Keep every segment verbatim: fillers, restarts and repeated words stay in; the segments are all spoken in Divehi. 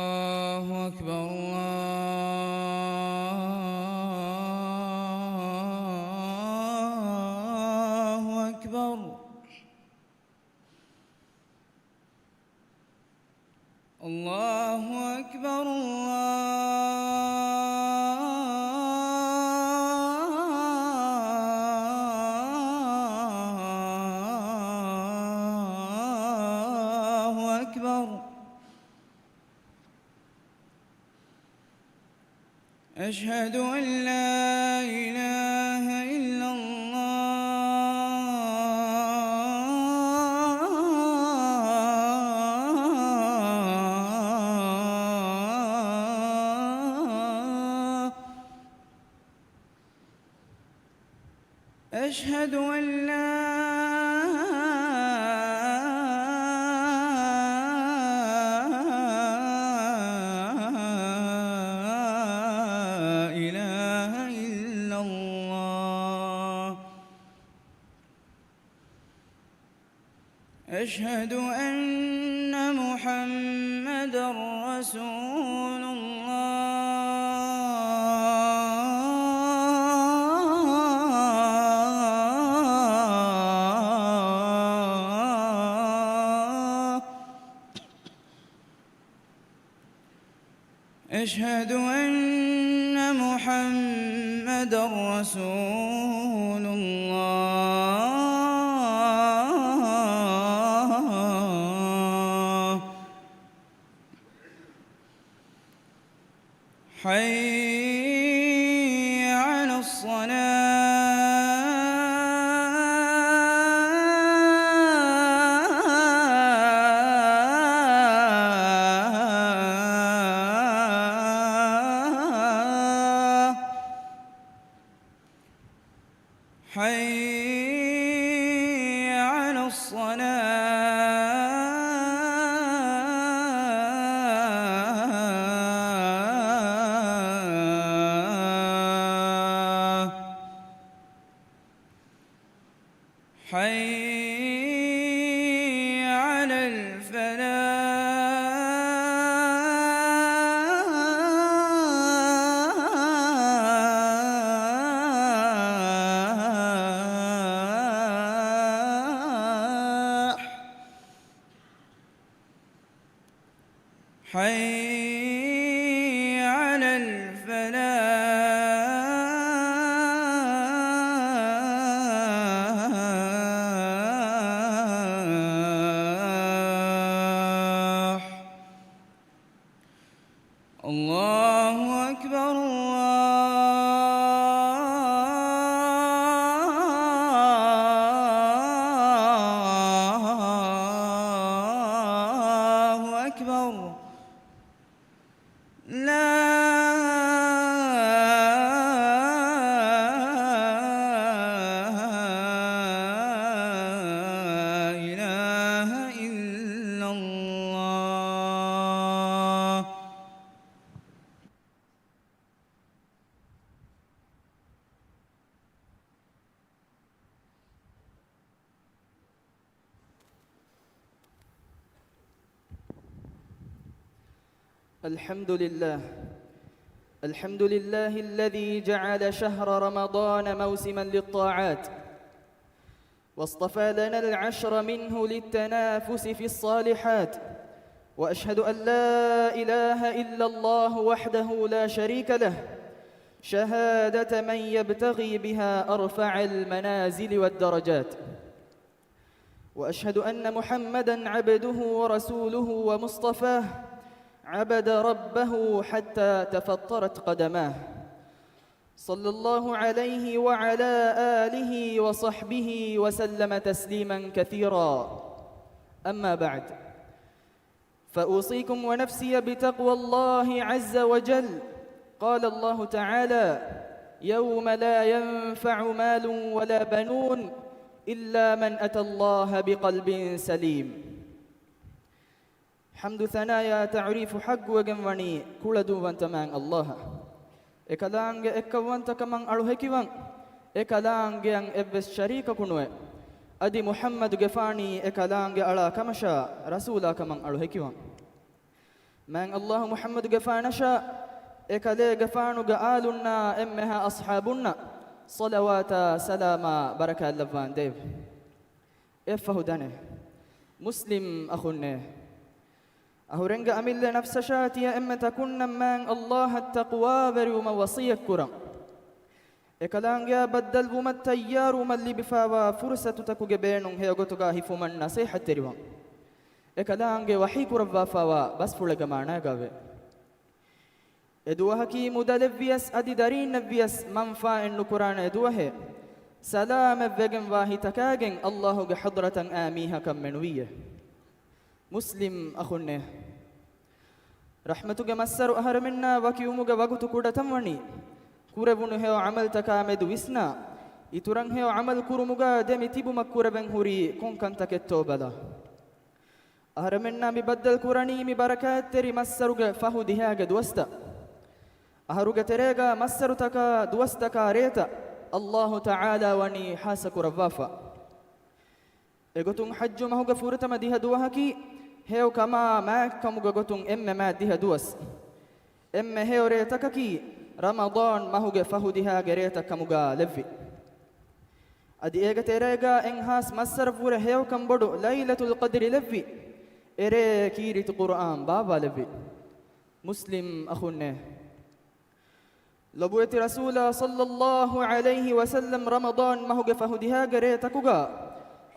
الله أكبر، الله أكبر، الله أكبر، الله أكبر. أشهد أن لا إله إلا الله. أشهد أن لا إله إلا الله. أشهد أن محمدا رسول الله. أشهد أن محمدا رسول الله. حي على الصلاة. حي على الصلاة. حي على الفلاح. حي على الفلاح. الله أكبر، الله أكبر. لا إله إلا الله. الحمد لله. الحمد لله الذي جعل شهر رمضان موسما للطاعات، واصطفى لنا العشر منه للتنافس في الصالحات. وأشهد أن لا إله إلا الله وحده لا شريك له، شهادة من يبتغي بها أرفع المنازل والدرجات. وأشهد أن محمدا عبده ورسوله ومصطفاه، عبد ربه حتى تفطرت قدماه. صلى الله عليه وعلى آله وصحبه وسلم تسليما كثيرا. أما بعد، فأوصيكم ونفسي بتقوى الله عز وجل. قال الله تعالى: يوم لا ينفع مال ولا بنون إلا من أتى الله بقلب سليم. ޙަމްދު ޘަނާޔާ ތަޢުރީފު ޙައްޤުވެގެން ވަނީ ކުޅަދުންވަންތަ މާތް ﷲ އަށް. އެކަލާނގެ އެއްކައުވަންތަކަމަށް އަޅު ހެކިވަން، އެކަލާނގެއަށް އެއްވެސް ޝަރީކަކު ނުވެ. އަދި މުޙައްމަދުގެފާނީ އެކަލާނގެ އަޅާ ކަމަށާ، ރަސޫލާ ކަމަށް އަޅު ހެކިވަން. މާތް ﷲ މުޙައްމަދުގެފާނަށާ، އެކަލޭގެފާނުގެ އާލުންނާ އެންމެހާ އަޞްޙާބުންނަށް ޞަލަވާތާ ސަލާމާ ބަރަކާތް ލައްވާން ދޭވެ. އެއަށްފަހު ދަނޭ، މުސްލިމް އަޚުންނޭ، އަހުރެންގެ އަމިއްލަ ނަފްސަށާ ތިޔަ އެންމެ ތަކުންނަށް މާތް ﷲ އަށް ތަޤްވާވެރިވުމަށް ވަޞިއްޔަތްކުރަން. އެކަލާނގެއާ ބައްދަލުވުމަށް ތައްޔާރުވުމަށް ލިބިފާވާ ފުރުޞަތުތަކުގެ ބޭނުން ހެޔޮގޮތުގަ ހިފުމަށް ނަޞޭޙަތްތެރިވަން. އެކަލާނގެ ވަޙީ ކުރައްވާފާވާ ބަސްފުޅެއްގެ މާނާގައެވެ. އެ ދުވަހަކީ މުދަލެއްވިޔަސް އަދި ދަރީންނަށްވިޔަސް މަންފާއެއް ނުކުރާނެ ދުވަހެއް. ސަލާމަތްވެގެންވާ ހިތަކާގެން ﷲގެ ޙަޟްރަތަށް އާ މީހަކަށް މެނުވީއޭ. މުސްލިމް އަޚުންނޭ، ރަޙްމަތުގެ މައްސަރު އަހަރެމެންނާ ވަކިވުމުގެ ވަގުތު ކުޑަތަން ވަނީ، ކުރެވުނު ހެޔޮ ޢަމަލުތަކާ މެދު ވިސްނާ، އިތުރަށް ހެޔޮ ޢަމަލު ކުރުމުގަ ދެމި ތިބުމަށް ކުރެވެން ހުރީ ކޮން ކަންތަކެއްތޯ ބަލާ. އަހަރެމެންނާ މި ބައްދަލު ކުރަނީ މި ބަރަކާތްތެރި މައްސަރުގެ ފަހު ދިހާގެ ދުވަސްތައް. އަހަރުގެ ތެރޭގަ މައްސަރުތަކާ ދުވަސްތަކާ ރޭތައް ﷲ ތަޢާލާ ވަނީ ޚާއްޞަ ކުރައްވާފަ. އެގޮތުން ޙައްޖު މަހުގެ ފުރަތަމަ ދިހަ ދުވަހަކީ ހެޔޮ ކަމާ މާތްކަމުގެ ގޮތުން އެންމެ މާތް ދިހަ ދުވަސް. އެންމެ ހެޔޮ ރޭތަކަކީ ރަމަޟާން މަހުގެ ފަހު ދިހާގެ ރޭތައް ކަމުގަ ލެއްވި. އަދި އޭގެ ތެރޭގަ އެން ހާސް މައްސަރަށްވުރެ ހެޔޮކަން ބޮޑު ލައިލަތުލް ޤަދްރި ލެއްވި. އެރޭ ކީރިތި ޤުރުއާން ބާއްވާލެއްވި. މުސްލިމް އަޚުންނޭ، ލޮބުވެތި ރަސޫލާ ޞައްލައްލާހު ޢަލައިހި ވަސައްލަމް ރަމަޟާން މަހުގެ ފަހު ދިހާގެ ރޭތަކުގަ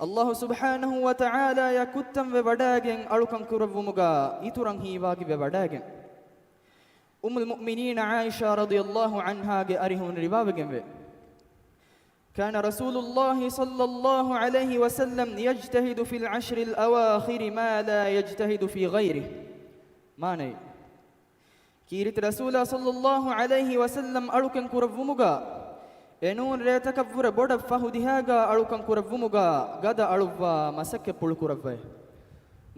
ﷲ ސުބްޙާނަހު ވަ ތަޢާލާޔާ ކުއްތަންވެ ވަޑައިގެން އަޅުކަން ކުރެއްވުމުގަ އިތުރަށް ހީވާގިވެ ވަޑައިގެން. އުއްމުލް މުއުމިނީން ޢާއިޝާ ރަޟިޔައްލާހު ޢަންހާގެ އަރިހުން ރިވާވެގެންވޭ. كان رسول الله صلى الله عليه وسلم يجتهد في العشر الأواخر ما لا يجتهد في غيره. މާނައީ، ކީރިތި ރަސޫލާ ޞައްލައްލާހު ޢަލައިހި ވަސައްލަމް އަޅުކަން ކުރެއްވުމުގަ، އެނޫން ރޭތަކަށްވުރެ ބޮޑަށް ފަހު ދިހާގަ އަޅުކަން ކުރެއްވުމުގަ ގަދަ އަޅުއްވާ މަސައްކަތްޕުޅު ކުރައްވައި.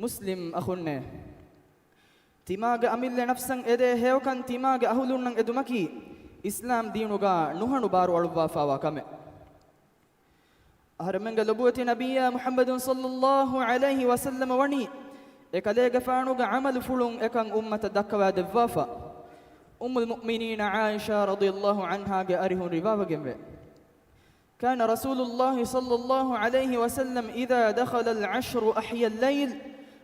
މުސްލިމް އަޚުންނޭ، ތިމާގެ އަމިއްލަ ނަފްސަށް އެދޭ ހެޔޮކަން ތިމާގެ އަހުލުންނަށް އެދުމަކީ އިސްލާމް ދީނުގަ ނުހަނު ބާރު އަޅުއްވާފާވާ ކަމެއް. އަހަރެމެންގެ ލޮބުވެތި ނަބިއްޔާ މުޙައްމަދު ޞައްލައްލާހު ޢަލައިހި ވަސައްލަމަ ވަނީ އެކަލޭގެފާނުގެ ޢަމަލުފުޅުން އެކަން އުއްމަތަށް ދައްކަވާދެއްވާފަ. އުއްމުލް މުއުމިނީން ޢާއިޝާ ރަޟިޔައްލާހު ޢަންހާގެ އަރިހުން ރިވާވެގެންވޭ. كان رسول الله صلى الله عليه وسلم إذا دخل العشر أحيا الليل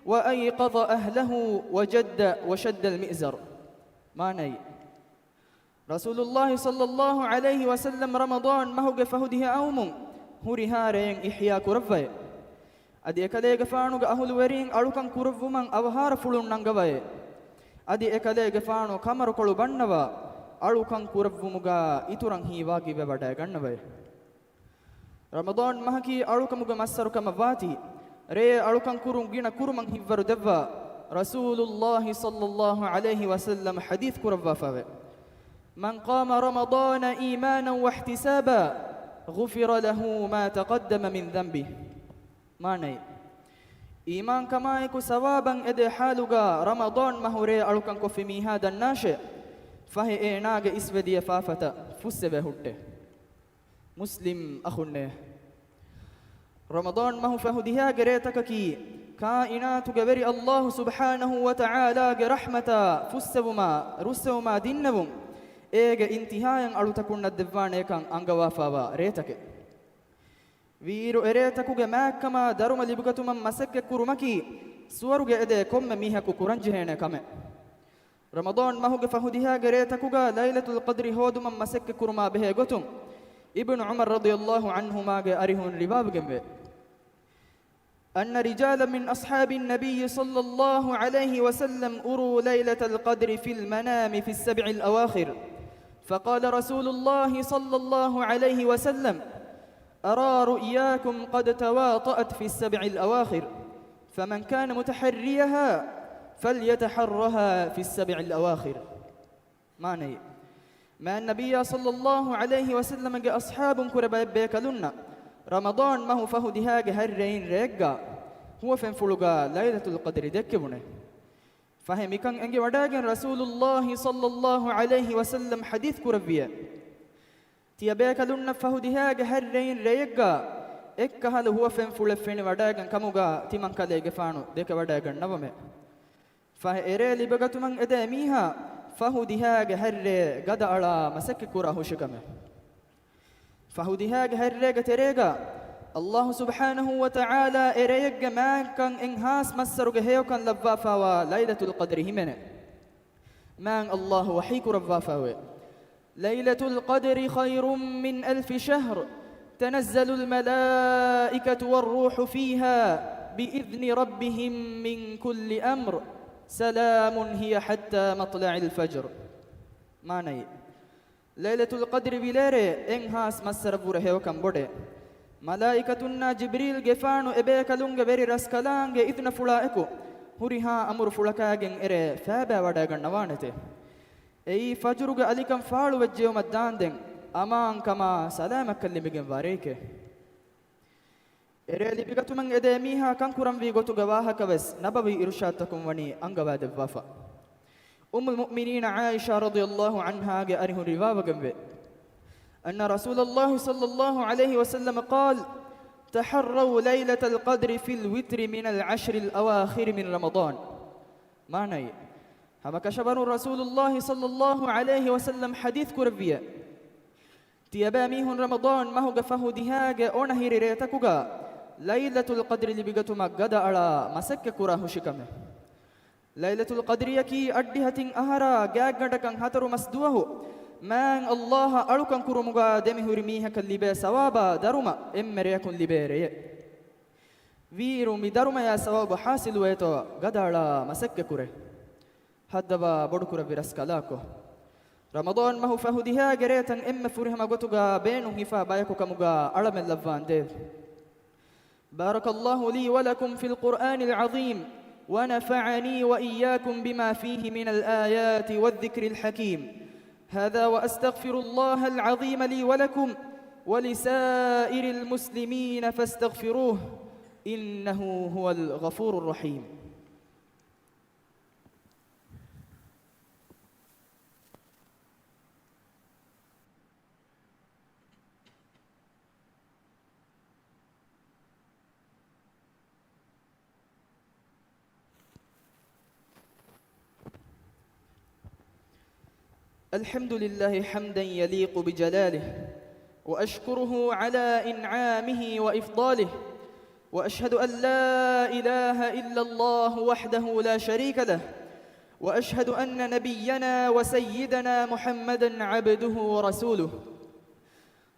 وأيقظ أهله وجد وشد المئزر. މާނައީ، ރަސޫލުﷲ ޞައްލައްލާހު ޢަލައިހި ވަސައްލަމް ރަމަޟާން މަހުގެ ފަހު ދިހަ އައުމުން ހުރިހާ ރެއެއް އިޙްޔާ ކުރައްވައޭ. އަދި އެކަލޭގެފާނުގެ އަހުލުވެރީން އަޅުކަން ކުރެއްވުމަށް އަވަހާރަފުޅުން ނަންގަވައޭ. އަދި އެކަލޭގެފާނު ކަމަރުކޮޅު ބަންނަވާ އަޅުކަން ކުރެއްވުމުގަ އިތުރަށް ހީވާގިވެވަޑައިގަންނަވައޭ. ރަމަޟާން މަހަކީ އަޅުކަމުގެ މައްސަރު ކަމަށް ވާތީ، ރޭ އަޅުކަން ކުރުން ގިނަ ކުރުމަށް ހިއްވަރު ދެއްވާ ރަސޫލުﷲ ޞައްލައްލާހު ޢަލައިހި ވަސައްލަމަ ޙަދީޘް ކުރައްވާފައެވެ. من قام رمضان إيمانا واحتسابا غفر له ما تقدم من ذنبه. މާނައީ، އީމާންކަމާއެކު ސަވާބަށް އެދޭ ޙާލުގަ ރަމަޟާން މަހު ރޭ އަޅުކަން ކޮށްފި މީހާ ދަންނާށޭ، ފަހެ އޭނާގެ އިސްވެދިޔަ ފާފަތައް ފުއްސެވޭ ހުއްޓޭ. މުސްލިމް އަޚުންނޭ، ރަމަޟާން މަހު ފަހު ދިހާގެ ރޭތަކަކީ ކާއިނާތުގެ ވެރި ﷲ ސުބްޙާނަހު ވަ ތަޢާލާގެ ރަޙްމަތާ ފުއްސެވުމާ ރުއްސެވުމާ ދިންނެވުން އޭގެ އިންތިހާޔަށް އަޅުތަކުންނަށް ދެއްވާނޭކަން އަންގަވާފާވާ ރޭތަކެއް. ވީއިރު އެރޭތަކުގެ މާތްކަމާ ދަރުމަ ލިބިގަތުމަށް މަސައްކަތްކުރުމަކީ ސުވަރުގެ އެދޭ ކޮންމެ މީހަކު ކުރަންޖެހޭނެ ކަމެއް. ރަމަޟާން މަހުގެ ފަހު ދިހާގެ ރޭތަކުގަ ލައިލަތުލް ޤަދްރި ހޯދުމަށް މަސައްކަތްކުރުމާ ބެހޭ ގޮތުން، އިބްނު ޢުމަރު ރަޟިޔައްލާހު ޢަންހުމާގެ އަރިހުން ރިވާވެގެންވޭ. أن رجالا من أصحاب النبي صلى الله عليه وسلم أروا ليلة القدر في المنام في السبع الأواخر، فقال رسول الله صلى الله عليه وسلم: أرى رؤياكم قد تواطأت في السبع الأواخر، فمن كان متحريها فليتحرها في السبع الأواخر. މާނައީ، މާތް ނަބިއްޔާ ޞައްލައްލާހު ޢަލައިހި ވަސައްލަމަގެ އަޞްޙާބުން ކުރެ ބައެއް ބޭކަލުންނަށް ރަމަޟާން މަހު ފަހު ދިހާގެ ހަތް ރެއިން ރެއެއްގަ ހުވަފެންފުޅުގަ ލައިލަތުލް ޤަދްރި ދެއްކެވުނެ. ފަހެ މިކަން އެނގިވަޑައިގެން ރަސޫލުﷲ ޞައްލައްލާހު ޢަލައިހި ވަސައްލަމް ޙަދީޘް ކުރެއްވިއޭ. ތިޔަބޭކަލުންނަށް ފަހު ދިހާގެ ހަތް ރެއިން ރެއެއްގަ އެއްކަހަލަ ހުވަފެންފުޅެއް ފެނިވަޑައިގެން ކަމުގަ ތިމަންކަލޭގެފާނު ދެކެވަޑައިގަންނަވަމޭ. ފަހެ އެރޭ ލިބިގަތުމަށް އެދޭ މީހާ ފަހު ދިހައިގެ ހަތްރޭ ގަދައަޅާ މަސައްކަތްކުރާ ހުށިކަމެއް. ފަހު ދިހައިގެ ހަތްރޭގެ ތެރޭގަ އައްލާހު ސުބްޙާނަހޫ ވަތަޢާލާ އެ ރެޔެއްގެ މާތްކަން އެއްހާސް މައްސަރުގެ ހެޔޮކަން ލައްވާފައިވާ ލައިލަތުލް ޤަދްރި ހިމެނޭ. މާތް އައްލާހު ވަޙީ ކުރައްވާފައިވޭ، ليلة القدر خير من ألف شهر، تنزل الملائكة والروح فيها بإذن ربهم من كل أمر، سلام هي حتى مطلع الفجر. މާނައީ، ލައިލަތުލް ޤަދްރި ވިލޭރޭ އެއްހާސް މައްސަރަށްވުރެ ހެޔޮކަން ބޮޑޭ. މަލާއިކަތުންނާ ޖިބްރީލްގެފާނު އެބޭކަލުންގެ ވެރި ރަސްކަލާނގެ އިޛުނަފުޅާ އެކު، ހުރިހާ އަމުރުފުޅަކާގެން އެރޭ ފައިބައިވަޑައިގަންނަވާނެތެ. އެއީ ފަޖުރުގެ އަލިކަން ފާޅުވެއްޖެއުމަށް ދާންދެން، އަމާންކަމާ ސަލާމަތްކަން ލިބިގެންވާ ރެއެކޭ. އެރޭ ލިބިގަތުމަށް އެދޭ މީހާ ކަންކުރަންވީ ގޮތުގެ ވާހަކަވެސް ނަބަވީ އިރުޝާދުތަކުން ވަނީ އަންގަވާދެއްވާފަ. އުއްމުލް މުއުމިނީނަ ޢާއިޝާ ރަޟިޔައްލާހު ޢަންހާގެ އަރިހުން ރިވާވެގެންވޭ، أن رسول الله صلى الله عليه وسلم قال، تحروا ليلة القدر في الوتر من العشر الأواخر من رمضان. މާނައީ، ހަމަކަށަވަރުން ރަސޫލުއްލާހި ޞައްލައްލާހު ޢަލައިހި ވަސައްލަމް ޙަދީޘް ކުރެއްވިއޭ، ތިޔަބައިމީހުން ރަމަޟާން މަހުގެ ފަހު ދިހައިގެ އޮނަހިރި ރޭތަކުގަ ލައިލަތުލް ޤަދްރި ލިބިގަތުމަށް ގަދައަޅާ މަސައްކަތްކުރާ ހުށިކަމެއް. ލައިލަތުލް ޤަދްރިއަކީ އަށްޑިހަ ތިން އަހަރާ ގާތްގަނޑަކަށް ހަތަރު މަސް ދުވަހު މާތް އައްލާހަށް އަޅުކަން ކުރުމުގަ ދެމިހުރި މީހަކަށް ލިބޭ ސަވާބާ ދަރުމަ އެންމެ ރެޔަކުން ލިބޭ ރެޔެއް. ވީއިރު މި ދަރުމަޔާ ސަވާބު ޙާޞިލުވޭތޯ ގަދައަޅާ މަސައްކަތްކުރޭ. ހައްދަވާ ބޮޑުކުރެއްވި ރަސްކަލާކޯ. ރަމަޟާން މަހު ފަހު ދިހައިގެ ރޭތައް އެންމެ ފުރިހަމަ ގޮތުގަ ބޭނުން ހިފާ ބަޔަކު ކަމުގަ އަޅަމެން ލައްވާނދޭ. بارك الله لي ولكم في القرآن العظيم، ونفعني وإياكم بما فيه من الآيات والذكر الحكيم. هذا وأستغفر الله العظيم لي ولكم ولسائر المسلمين فاستغفروه، إنه هو الغفور الرحيم. الحمد لله حمدا يليق بجلاله، وأشكره على إنعامه وإفضاله، وأشهد أن لا إله إلا الله وحده لا شريك له، وأشهد أن نبينا وسيدنا محمدا عبده ورسوله،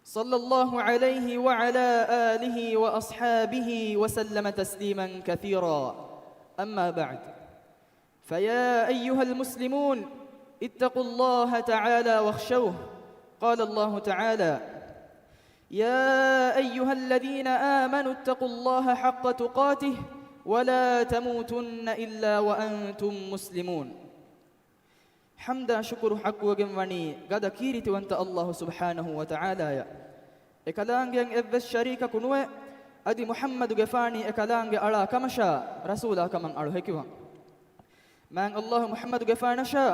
صلى الله عليه وعلى آله وأصحابه وسلم تسليما كثيرا. أما بعد، فيا أيها المسلمون، اتقوا الله تعالى واخشوه. قال الله تعالى: يا أيها الذين آمنوا اتقوا الله حق تقاته ولا تموتن إلا وأنتم مسلمون. ޙަމްދާ ޝުކުރު ޙައްޤުވެގެން ވަނީ ގަދަ ކީރިތިވަންތަ އައްލާހު ސުބްޙާނަހޫ ވަތަޢާލާޔަށް. އެކަލާނގެއަށް އެއްވެސް ޝަރީކަކު ނުވެ، އަދި މުޙައްމަދުގެފާނީ އެކަލާނގެ އަޅާ ކަމަށާ، ރަސޫލާ ކަމަށް އަޅު ހެކިވަން. މާތް އައްލާހު މުޙައްމަދުގެފާނަށާ،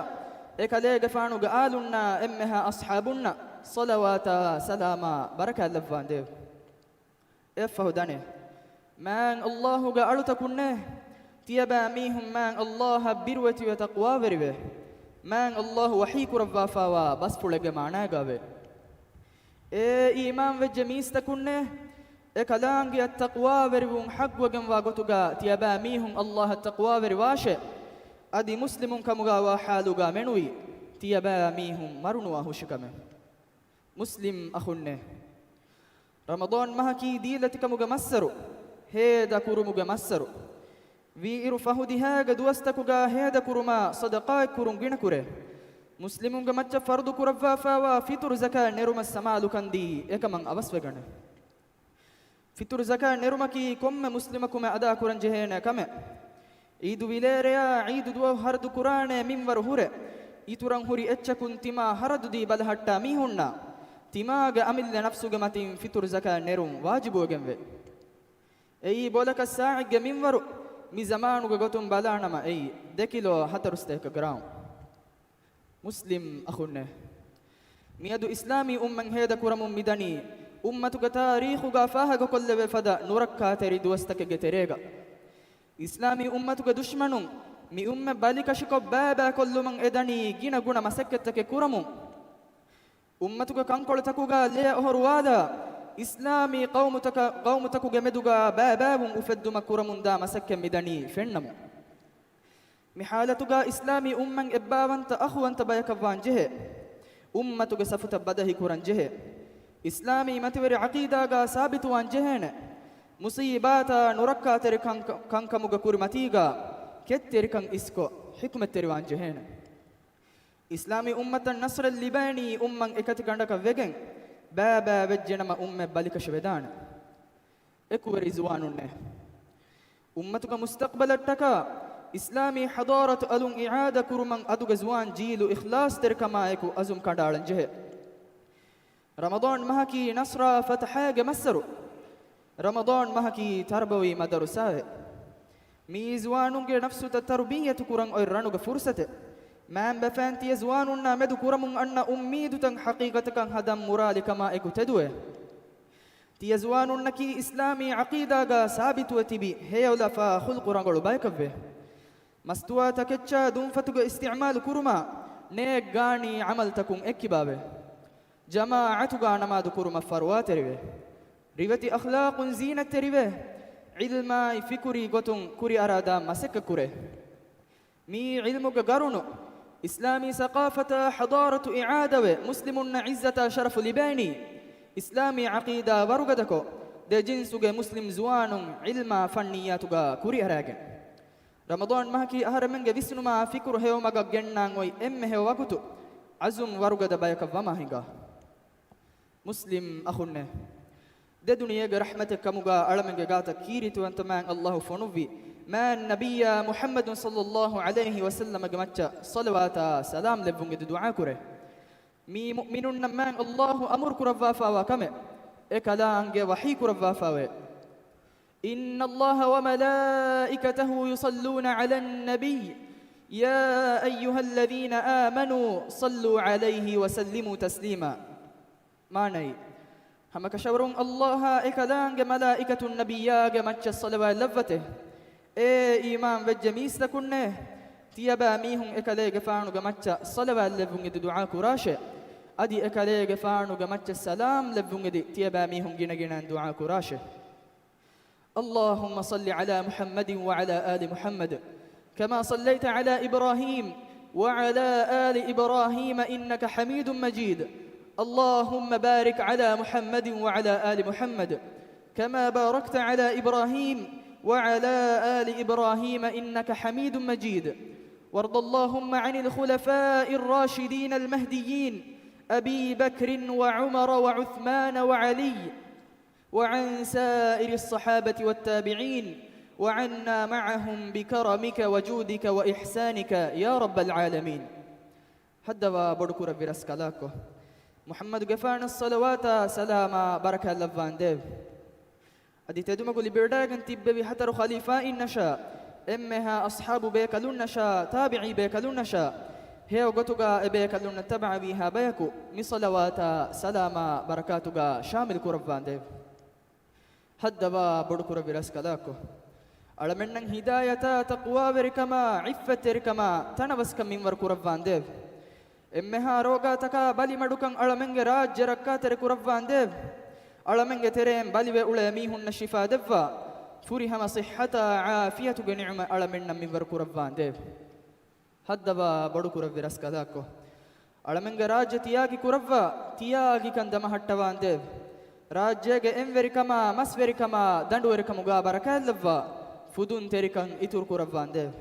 އެކަލޭގެފާނުގެ އާލުންނާ އެންމެހާ އަޞްޙާބުންނަށް ޞަލަވާތާ ސަލާމާ ބަރަކާތް ލައްވާނދޭވެ. އެއަށްފަހު ދަނޭ، މާތް އައްލާހުގެ އަޅުތަކުންނޭ، ތިޔަބައިމީހުން މާތް އައްލާހަށް ބިރުވެތިވެ ތަޤްވާވެރިވޭ. މާތް އައްލާހު ވަޙީކުރައްވާފާވާ ބަސްފުޅެއްގެ މާނާގައިވޭ. އޭ އީމާންވެއްޖެ މީސްތަކުންނޭ، އެކަލާނގެއަށް ތަޤްވާވެރިވުން ޙައްޤުވެގެންވާ ގޮތުގަ ތިޔަބައިމީހުން އައްލާހަށް ތަޤްވާވެރިވާށޭ. އަދި މުސްލިމުން ކަމުގައިވާ ޙާލުގަ މެނުވީ، ތިޔަބައިމީހުން މަރުނުވާ ހުށިކަމެއް. މުސްލިމް އަޚުންނޭ، ރަމަޟާން މަހަކީ ދީލަތިކަމުގެ މައްސަރު، ހޭދަ ކުރުމުގެ މައްސަރު. ވީއިރު ފަހު ދިހައިގެ ދުވަސްތަކުގަ ހޭދަ ކުރުމާ ޞަދަޤާތް ކުރުން ގިނަ ކުރޭ. މުސްލިމުންގެ މައްޗަށް ފަރުޟު ކުރައްވާފާވާ ފިޠުރު ޒަކާތް ނެރުމަށް ސަމާލުކަން ދީ އެކަމަށް އަވަސްވެގަނެ. ފިޠުރު ޒަކާތް ނެރުމަކީ ކޮންމެ މުސްލިމަކުމެ އަދާކުރަން ޖެހޭނެ ކަމެއް. އީދު ވިލޭރެޔާ އީދު ދުވަހު ހަރަދު ކުރާނެ މިންވަރު ހުރެ، އިތުރަށް ހުރި އެއްޗަކުން ތިމާ ހަރަދު ދީ ބަލަހައްޓާ މީހުންނާ، ތިމާގެ އަމިއްލަ ނަފްސުގެ މަތިން ފިޠުރު ޒަކާތް ނެރުން ވާޖިބުވެގެންވޭ. އެއީ ބޮލަކަށް ސާޢެއްގެ މިންވަރު، މި ޒަމާނުގެ ގޮތުން ބަލާނަމަ އެއީ ދެ ކިލޯ ހަތަރުސަތޭކަ ގްރާމް. މުސްލިމް އަޚުންނޭ، މިއަދު އިސްލާމީ އުއްމަތް ހޭދަ ކުރަމުން މިދަނީ އުއްމަތުގެ ތާރީޚުގަ ފާހަގަކޮށްލެވޭ ފަދަ ނުރައްކާތެރި ދުވަސްތަކެއްގެ ތެރޭގަ، އިސްލާމީ އުއްމަތުގެ ދުޝްމަނުން މި އުއްމަތް ބަލިކަށިކޮށް ބައިބައިކޮށްލުމަށް އެދަނީ ގިނަ ގުނަ މަސައްކަތްތަކެއް ކުރަމުން. އުއްމަތުގެ ކަންކޮޅުތަކުގަ ލޭ އޮހޮރުވާލާ، އިސްލާމީ ޤައުމުތަކަށް، ޤައުމުތަކުގެ މެދުގަ ބައިބައިވުން އުފެއްދުމަށް ކުރަމުންދާ މަސައްކަތް މިދަނީ ފެންނަމުން. މި ޙާލަތުގަ އިސްލާމީ އުއްމަތް އެއްބާވަންތަ އަޚުވަންތަ ބަޔަކަށްވާން ޖެހޭ. އުއްމަތުގެ ސަފުތައް ބަދަހި ކުރަން ޖެހޭ. އިސްލާމީ މަތިވެރި ޢަޤީދާގަ ސާބިތުވާން ޖެހޭނެ. މުޞީބާތާ ނުރައްކާތެރި ކަން، ކަންކަމުގެ ކުރިމަތީގަ ކެތްތެރިކަން އިސްކޮށް، ޙިކުމަތްތެރިވާން ޖެހޭނެ. އިސްލާމީ އުއްމަތަށް ނަޞްރެއް ލިބޭނީ އުއްމަތް އެކަތިގަނޑަކަށް ވެގެން، ބައިބައިވެއްޖެނަމަ އުއްމަތް ބަލިކަށިވެދާނެ. އެކުވެރި ޒުވާނުންނޭ! އުއްމަތުގެ މުސްތަޤްބަލަށްޓަކާ އިސްލާމީ ޙަޟާރަތު އަލުން އިޢާދަ ކުރުމަށް އަދުގެ ޒުވާން ޖީލު އިޚްލާޞްތެރިކަމާއެކު ޢަޒުމް ކަނޑައަޅަން ޖެހޭ. ރަމަޟާން މަހަކީ ނަޞްރާ ފަތަޙާގެ މައްސަރު. ރަމަޟާން މަހަކީ ތަރުބަވީ މަދަރުސާއެއް. މިއީ ޒުވާނުންގެ ނަފްސުތައް ތަރުބިއްޔަތު ކުރަން އޮތް ރަނުގެ ފުރުޞަތެއް. މާންބަފައިން ތިޔަ ޒުވާނުންނާ މެދު ކުރަމުން އަންނަ އުއްމީދުތައް ޙަޤީޤަތަކަށް ހަދަން މުރާލިކަމާ އެކު ތެދުވޭ. ތިޔަ ޒުވާނުންނަކީ އިސްލާމީ ޢަޤީދާގަ ސާބިތުވެ ތިބި ހެޔޮލަފާ ޚުލްޤު ރަނގަޅު ބަޔަކަށްވޭ. މަސްތުވާ ތަކެއްޗާ ދުންފަތުގެ އިސްތިޢުމާލު ކުރުމާ ނޭއްގާނީ ޢަމަލުތަކުން އެއްކިބާވޭ. ޖަމާޢަތުގާ ނަމާދު ކުރުމަށް ފަރުވާތެރިވޭ. ރިވެތި އަޚްލާޤުން ޒީނަތްތެރިވޭ. ޢިލްމާއި ފިކުރީ ގޮތުން ކުރިއަރާދާން މަސައްކަތްކުރޭ. މިއީ ޢިލްމުގެ ގަރުނު، އިސްލާމީ ސަޤާފަތާ ޙަޟާރަތު އިޢާދަވެ، މުސްލިމުންނަށް ޢިއްޒަތާ ޝަރަފު ލިބޭނީ، އިސްލާމީ ޢަޤީދާ ވަރުގަދަކޮށް، ދެ ޖިންސުގެ މުސްލިމް ޒުވާނުން ޢިލްމާ ފަންނިއްޔާތުގަ ކުރިއަރާގެން. ރަމަޟާން މަހަކީ އަހަރެމެންގެ ވިސްނުމާ ފިކުރު ހެޔޮމަގަށް ގެންނާން އޮތް އެންމެ ހެޔޮ ވަގުތު، ޢަޒުމް ވަރުގަދަ ބަޔަކަށް ވަމާ ހިނގާ. މުސްލިމް އަޚުންނޭ! ދެ ދުނިޔޭގެ ރަޙްމަތެއް ކަމުގަ އަޅަމެންގެ ގާތަށް ކީރިތިވަންތަ މާތް ﷲ ފޮނުއްވި މާތް ނަބިއްޔާ މުޙައްމަދު ޞައްލައްލާހު ޢަލައިހި ވަސައްލަމަގެ މައްޗަށް ޞަލަވާތާ ސަލާމް ލެއްވުން އެދި ދުޢާ ކުރޭ. މީ މުއުމިނުންނަށް މާތް ﷲ އަމުރު ކުރައްވާފާވާ ކަމެއް. އެކަލާނގެ ވަޙީ ކުރައްވާފާވޭ. إن الله وملائكته يصلون على النبي يا أيها الذين آمنوا صلوا عليه وسلموا تسليما. މާނައީ، ހަމަކަށަވަރުން ﷲ އާ އެކަލާނގެ މަލާއިކަތުން ނަބިއްޔާގެ މައްޗަށް ޞަލަވާތް ލައްވަތޭ. އޭ އީމާން ވެއްޖެ މީސްތަކުންނޭ! ތިޔަބައިމީހުން އެކަލޭގެފާނުގެ މައްޗަށް ޞަލަވާތް ލެއްވުން އެދި ދުޢާ ކުރާށޭ. އަދި އެކަލޭގެފާނުގެ މައްޗަށް ސަލާމް ލެއްވުން އެދި ތިޔަބައިމީހުން ގިނަގިނައިން ދުޢާ ކުރާށޭ. اللهم صل على محمد وعلى آل محمد كما صليت على إبراهيم وعلى آل إبراهيم إنك حميد مجيد. اللهم بارك على محمد وعلى آل محمد كما باركت على إبراهيم وعلى آل إبراهيم إنك حميد مجيد. وارض اللهم عن الخلفاء الراشدين المهديين أبي بكر وعمر وعثمان وعلي وعن سائر الصحابة والتابعين وعنا معهم بكرمك وجودك وإحسانك يا رب العالمين. ހައްދަވާ ބޮޑުކުރެއްވި ރަސްކަލާކޮ، މުޙައްމަދުގެފާނަށް ޞަލަވާތާ ސަލާމާ ބަރަކާތް ލައްވާނދޭވެ. އަދި ތެދުމަގު ލިބިވަޑައިގެން ތިއްބެވި ހަތަރު ޚަލީފާއިންނަށާ، އެންމެހާ އަޞްޙާބު ބޭކަލުންނަށާ، ތާބިޢީ ބޭކަލުންނަށާ، ހެޔޮ ގޮތުގަ އެބޭކަލުންނަށް ތަބަޢަވީހާ ބަޔަކު މި ޞަލަވާތާ ސަލާމާ ބަރަކާތުގަ ޝާމިލް ކުރައްވާނދޭވެ. ހައްދަވާ ބޮޑުކުރެއްވި ރަސްކަލާކޮ، އަޅަމެންނަށް ހިދާޔަތާ، ތަޤްވާވެރިކަމާ، ޢިއްފަތްތެރިކަމާ، ތަނަވަސްކަން މިންވަރު ކުރައްވާނދޭވެ. އެންމެހާ ރޯގާތަކާ ބަލިމަޑުކަން އަޅަމެންގެ ރާއްޖެ ރައްކާތެރި ކުރައްވާނދޭވެ. އަޅަމެންގެ ތެރެއިން ބަލިވެ އުޅޭ މީހުންނަށް ޝިފާ ދެއްވާ، ފުރިހަމަ ޞިއްޙަތާ ޢާފިޔަތުގެ ނިޢުމަތް އަޅަމެންނަށް މިންވަރު ކުރައްވާނދޭވެ. ހައްދަވާ ބޮޑުކުރެއްވި ރަސްކަލާކޮ، އަޅަމެންގެ ރާއްޖެ ތިޔާގި ކުރައްވާ، ތިޔާގިކަން ދަމަހައްޓަވާނދޭވެ. ރާއްޖޭގެ އެންވެރިކަމާ، މަސްވެރިކަމާ، ދަނޑުވެރިކަމުގާ ބަރަކާތްލައްވާ، ފުދުންތެރިކަން އިތުރު ކުރައްވާނދޭވެ.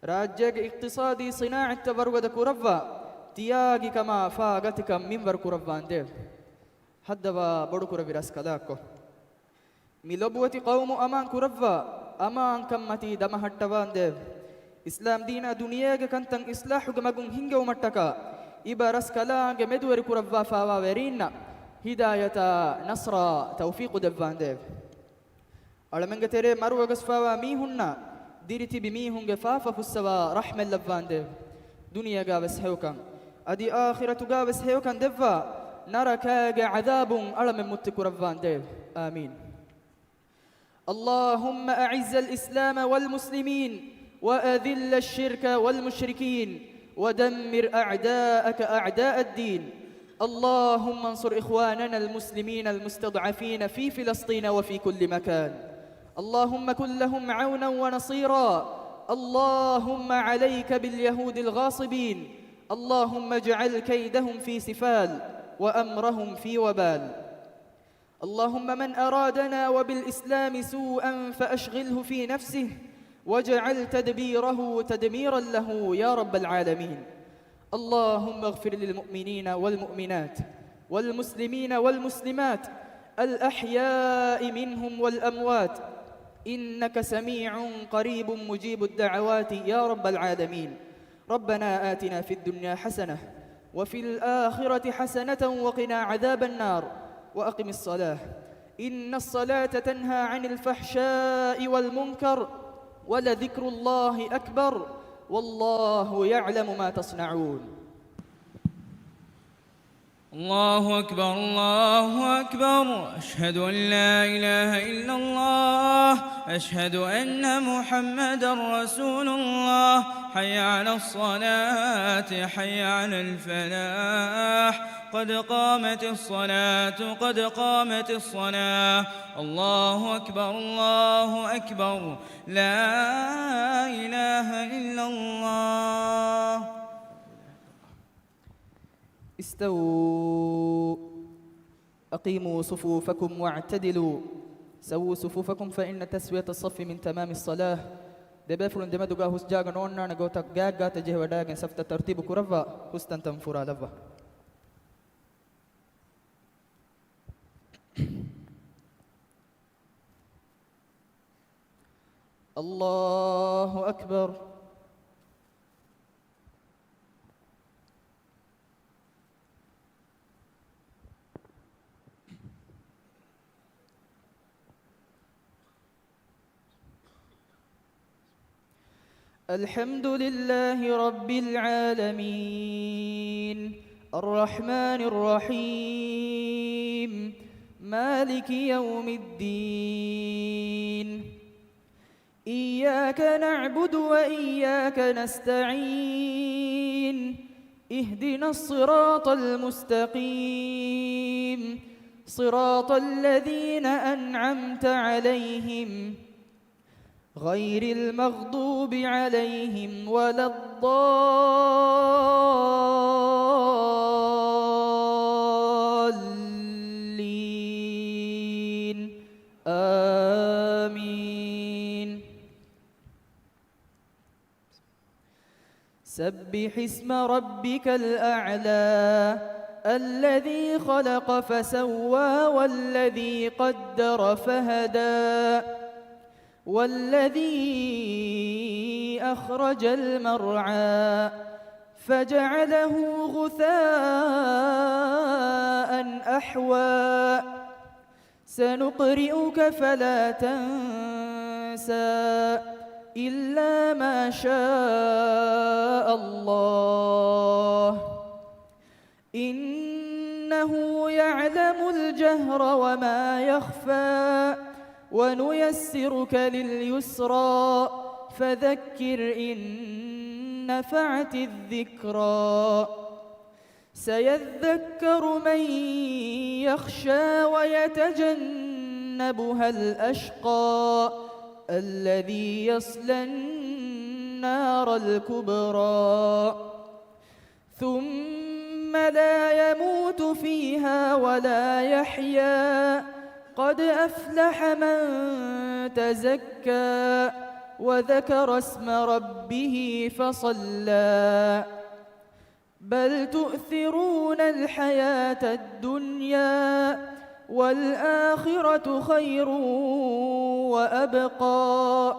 ރާއްޖޭގެ އިޤްތިޞާދީ ޞިނާޢަތްތައް ވަރުގަދަ ކުރައްވާ، ތިޔާގިކަމާ ފާގަތިކަން މިންވަރު ކުރައްވާނދޭވެ. ހައްދަވާ ބޮޑުކުރެއްވި ރަސްކަލާކޮ، މި ލޮބުވެތި ޤައުމު އަމާން ކުރައްވާ، އަމާންކަންމަތީ ދަމަހައްޓަވާނދޭވެ. އިސްލާމް ދީނާ ދުނިޔޭގެ ކަންތައް އިޞްލާޙުގެ މަގުން ހިންގެވުމަށްޓަކާ، އިބަ ރަސްކަލާނގެ މެދުވެރި ކުރައްވާފާވާ ވެރީންނަށް ހިދާޔަތާ، ނަޞްރާ، ތައުފީޤު ދެއްވާނދޭވެ. އަޅަމެންގެ ތެރޭ މަރުވެގަސްފާވާ މީހުންނާ، ދިރިތިބި މީހުންގެ ފާފަ ފުއްސަވާ ރަޙްމަތްލައްވާނދޭވެ. ދުނިޔޭގާވެސް ހެޔޮކަން، އަދި އާޚިރަތުގާވެސް ހެޔޮކަން ދެއްވާ، ނަރަކާގެ ޢަޛާބުން އަޅަމެން މުއްތި ކުރައްވާނދޭވެ. އާމީން. اللهم أعز الإسلام والمسلمين وأذل الشرك والمشركين ودمر أعداءك أعداء الدين. اللهم انصر إخواننا المسلمين المستضعفين في فلسطين وفي كل مكان. اللهم كن لهم عونا ونصيرا. اللهم عليك باليهود الغاصبين. اللهم اجعل كيدهم في سفال وأمرهم في وبال. اللهم من أرادنا وبالإسلام سوءا فأشغله في نفسه واجعل تدبيره تدميرا له يا رب العالمين. اللهم اغفر للمؤمنين والمؤمنات والمسلمين والمسلمات الأحياء منهم والأموات إنك سميع قريب مجيب الدعوات يا رب العالمين. ربنا آتنا في الدنيا حسنة وفي الآخرة حسنة وقنا عذاب النار. وأقم الصلاة إن الصلاة تنهى عن الفحشاء والمنكر ولذكر الله أكبر والله يعلم ما تصنعون. الله أكبر، الله أكبر. أشهد أن لا إله إلا الله. أشهد أن محمدا رسول الله. حي على الصلاة، حي على الفلاح. قد قامت الصلاة، قد قامت الصلاة. الله أكبر، الله أكبر. لا إله إلا الله. استووا. أقيموا صفوفكم واعتدلوا. سووا صفوفكم فإن تسوية الصف من تمام الصلاة. ދެބޭފުޅުން ދެމެދުގާ ހުސް ޖާގަ ނޯންނާނެ ގޮތަށް ގާތްގާތަށް ޖެހިވަޑައިގެން ސަފްތައް ތަރުތީބު ކުރައްވާ، ހުސް ތަންތަން ފުރާލައްވާ. الله أكبر. الحمد لله رب العالمين. الرحمن الرحيم. مالك يوم الدين. إياك نعبد وإياك نستعين. اهدنا الصراط المستقيم. صراط الذين أنعمت عليهم غير المغضوب عليهم ولا الضالين. آمين. سبح اسم ربك الأعلى. الذي خلق فسوى والذي قدر فهدى. والذي أخرج المرعى. فجعله غثاء أحوى. سنقرئك فلا تنسى إلا ما شاء الله. إنه يعلم الجهر وما يخفى. ونيسرك لليسرى. فذكر إن نفعت الذكرى. سيذكر من يخشى ويتجنبها الأشقى. الذي يصلى النار الكبرى. ثم لا يموت فيها ولا يحيا. قد أفلح من تزكى. وذكر اسم ربه فصلى. بل تؤثرون الحياة الدنيا والآخرة خير وأبقى.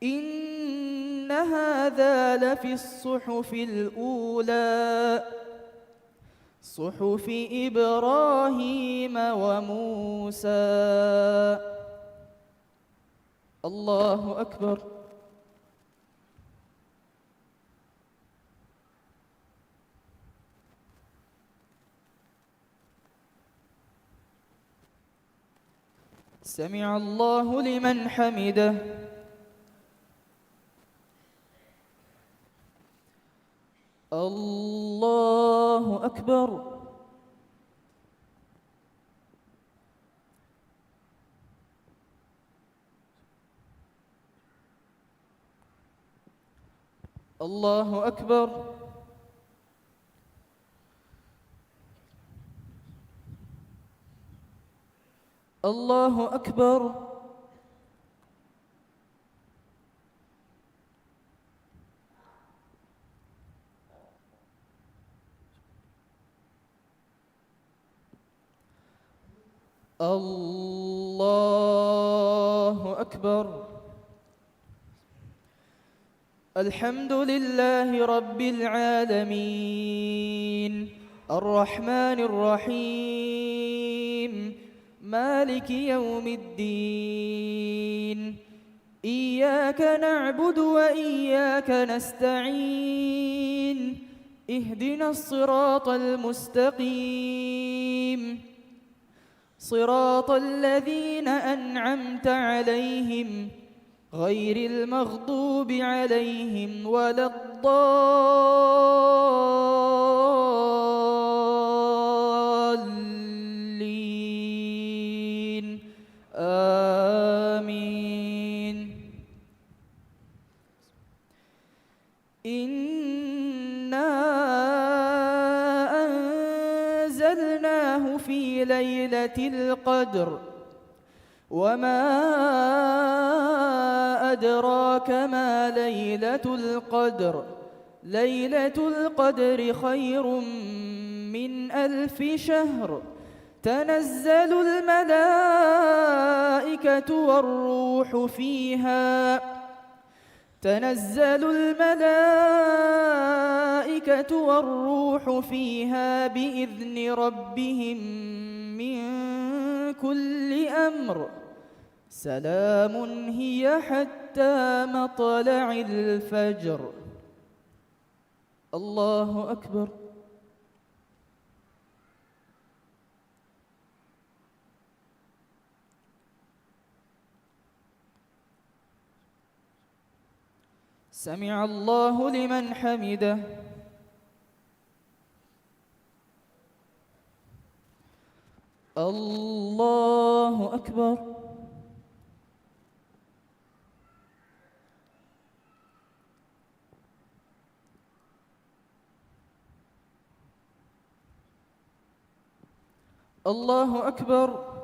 إن هذا لفي الصحف الأولى. صحف إبراهيم وموسى. الله أكبر. سمع الله لمن حمده. الله أكبر. الله أكبر. الله أكبر. الله أكبر. الحمد لله رب العالمين. الرحمن الرحيم. مالك يوم الدين. إياك نعبد وإياك نستعين. اهدنا الصراط المستقيم. صراط الذين أنعمت عليهم غير المغضوب عليهم ولا الضالين. آمين. إنا أنزلناه في ليلة القدر. وما أدراك ما ليلة القدر. ليلة القدر خير من ألف شهر. تنزل الملائكة والروح فيها تنزل الملائكة والروح فيها بإذن ربهم من كل أمر. سلام هي حتى مطلع الفجر. الله أكبر. سمع الله لمن حمده. الله أكبر. الله أكبر.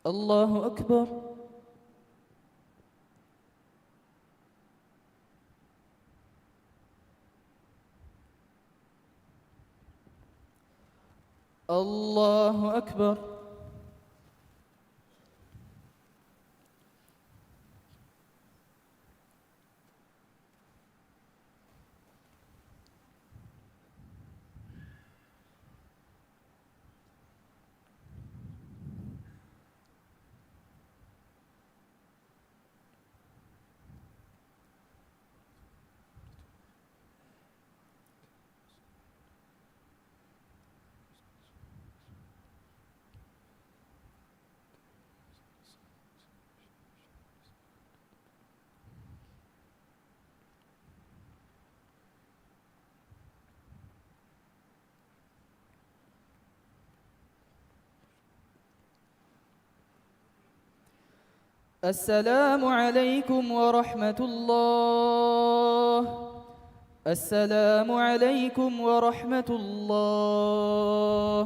الله أكبر. الله أكبر. السلام عليكم ورحمة الله. السلام عليكم ورحمة الله.